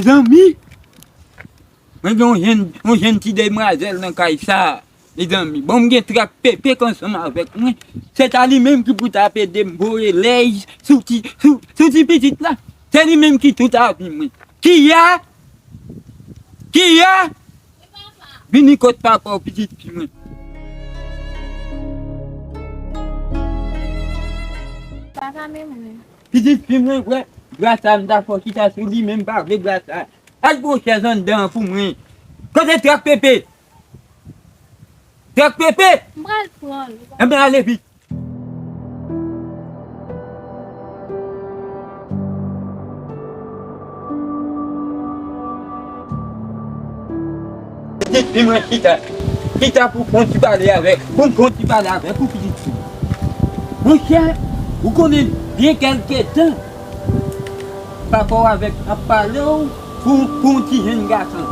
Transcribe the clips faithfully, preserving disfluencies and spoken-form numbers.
Zanmi, mwen gen yon jenn, yon jenn ti demwazèl nan kay sa a, mezanmi. Bon, m gen Trak Pepe k ansanm avèk mwen. Se ta li menm ki pou t ap ede m voye lèz sou ti, sou, sou ti pitit la. Se li menm ki tout avi mwen. Kiya? Kiya? Vini kot papa w, pitit fi mwen. Papa, men mwen. Pitit fi mwen, wè, dra sa a m ta fè w chita sou li, men m pa vle dra sa a. Al pran chèz anndan an pou mwen. Kote Trak Pepe? Trak Pepe! M pral pran l. Enben, ale vit. Pitit fi mwen, chita. Chita pou fè yon ti pale avèk, pou m fè yon ti pale avèk ou, pitit fi. Monchè, ou konnen byen kèlke tan papa w avèk ap pale w pou, pou yon ti jenn gason.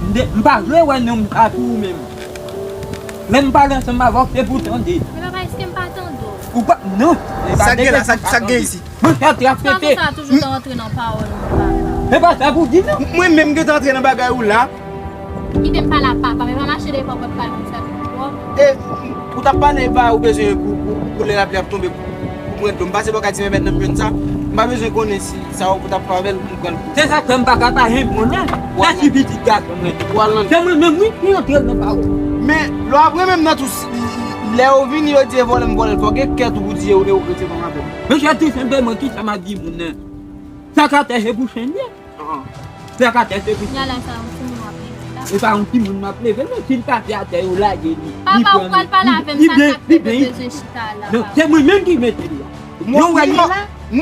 M de, m pa vle wè nonm sa pou ou menm. Lè m pale ansanm avè w, se pou tande. Men papa, èske m pa tande w? Ou pa, non. Sa k gen la, sa, sa k gen isi? Monchè, Trak Pepe. Sa konsa toujou ta antre nan pawòl mwen, papa. Se pa sa pou di non. Mwen menm gentan antre nan bagay ou la. Kite m pale ak papa, men pa mache devan pòt kay mwen fè m twòp. E, ou t ap pale ba ou bezwen pou, pou, pou lè lapli ap tonbe, pou, pou mwen dlo. M pase bò kay ti mèmèt nan m jwenn sa. M pa bezwen konnen si sa ou t ap fè avè l, m pran l. Se sa k fè m pa ka pa renmen mwen la. Mèsi pitit gason mwen. Se mwen menm wi ki antre nan pawòl. Men, lè w ap renmen m nan tou, lè yo vini, yo di e vòlè m vòlè l, fò w gen kè tou pou di e, e, e, e, Monchè, tou senpleman, kisa m ap di moun nan? Sa k atè se pou chen l ye. Sa k atè se pou chen l. Yalè sa, yon timoun w ap leve la. E pa yon timoun m ap leve, non. Si l pase atè, yo lage li. Papa, ou pral pale avè m, sa k ap fè bezwen chita la, papa. Non, se mwen menm ki mete l la. Mwen, mwen,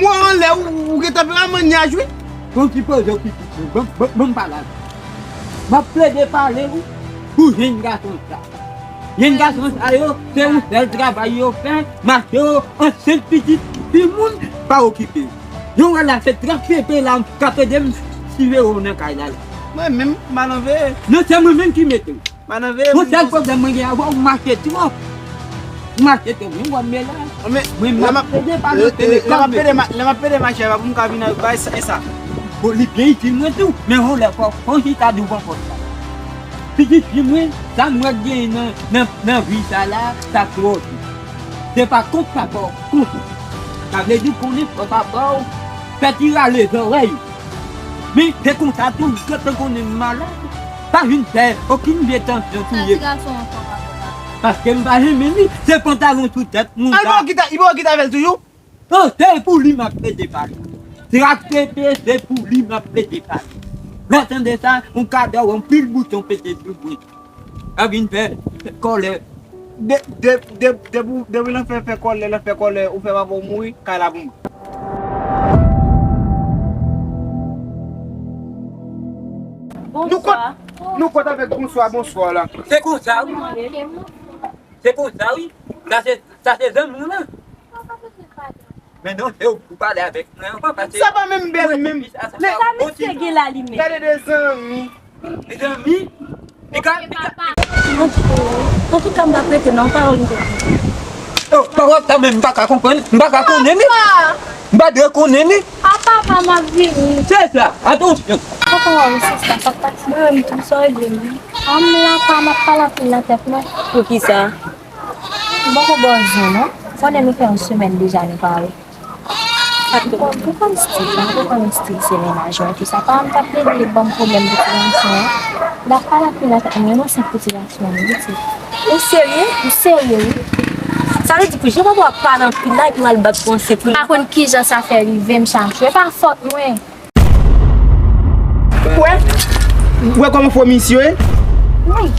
mwen anlè ou, ou gen tanperaman nyaj, wi. Bon, ti poze w pitit mwen. Bon, bon, bon, m pale avè w. M ap plede pale w pou jenn gason sa. Jenn gason sa yo, se yon sèl travay yo fè, mache yo ansent pitit timoun pa okipe yo. Jan w wè la, se Trak Pepe la k ap ede m siveye w nan kay la la. Mwen menm, m al anveye. Non, se mwen menm ki mete w. M al anveye. Yon sèl pwoblèm mwen gen avè w, ou mache twòp. Ou mache twòp, men w ap mele. Mwen, m ap plede pale w telefòn. Lè m ap plede ma-, lè m ap plede mache, pa pou m ka vin bay sa, e sa. Bon, li byen itil mwen tou, men yon lè fò, fò w chita douvan pòt la. Pitit fi mwen, sa m wè k genyen nan, nan, nan vi sa la, sa twò di. Se pa kont papa w kont. Sa vle di konnen fò papa w fè ti rale zòrèy. Men se konsa tou, kòm w konnen m malad, pa vin fè okenn vye tansyon touye m. Sa ti gason ankò pa konn sa. Paske m pa renmen li, se pantalon sou tèt moun sa. Al ba w kite, ba w kite avè l toujou? Non, se pou li m ap plede pale. Trak Pepe, se pou li m ap plede pale. Lè w tande sa, yon kadò, yon pil bouton pete sou mwen. Sa vin fè kòlè. De, de, de, depi, depi l ap fè, fè kòlè, l ap fè kòlè, ou fè papa w mouri, kay la pou mwen. Nou kont, nou kont avèk bonswa, bonswa la. Se konsa, wi. Se konsa, wi. Sa se, sa se zanmi w lan. Men non, se ou pou pale avèk mwen ankò, paske sa pa menm bèl menm. Sa misye gen la li menm. Gade de zanmi. De zanmi? Pika, pika. Antouka, m pa prete non, pawòl m te di. Oh, pawòl sa menm, m pa ka konprann, m pa ka konnen li. M pa dwe konnen li. A papa, m ap vini. Se sa, atansyon. Papa, w a wè sista, sa k pase. Mwen menm tou, sa w regle menm. An m la, pa m ap pale anpil nan tèt mwen. Poukisa? M poko ba w zen non. Konnen nou fè yon semèn deja nou pare. Ou konn, ou konn stil, ou konn stil se mennaj mwen tou sa. Pa m t ap plede ban m pwoblèm pou ti gason an. L ap pale anpil nan tèt mwen, yon ansent pou ti gason an, wi ti. Ou serye? M serye, wi. Sa vle di pou jan papa w ap pale anpil la, epi w al bat pou ansent pou li. Pa konn kijan sa fè rive m chak jou. E pa fòt mwen. Ou wè? Ou wè kòman fò misye ye? Wi.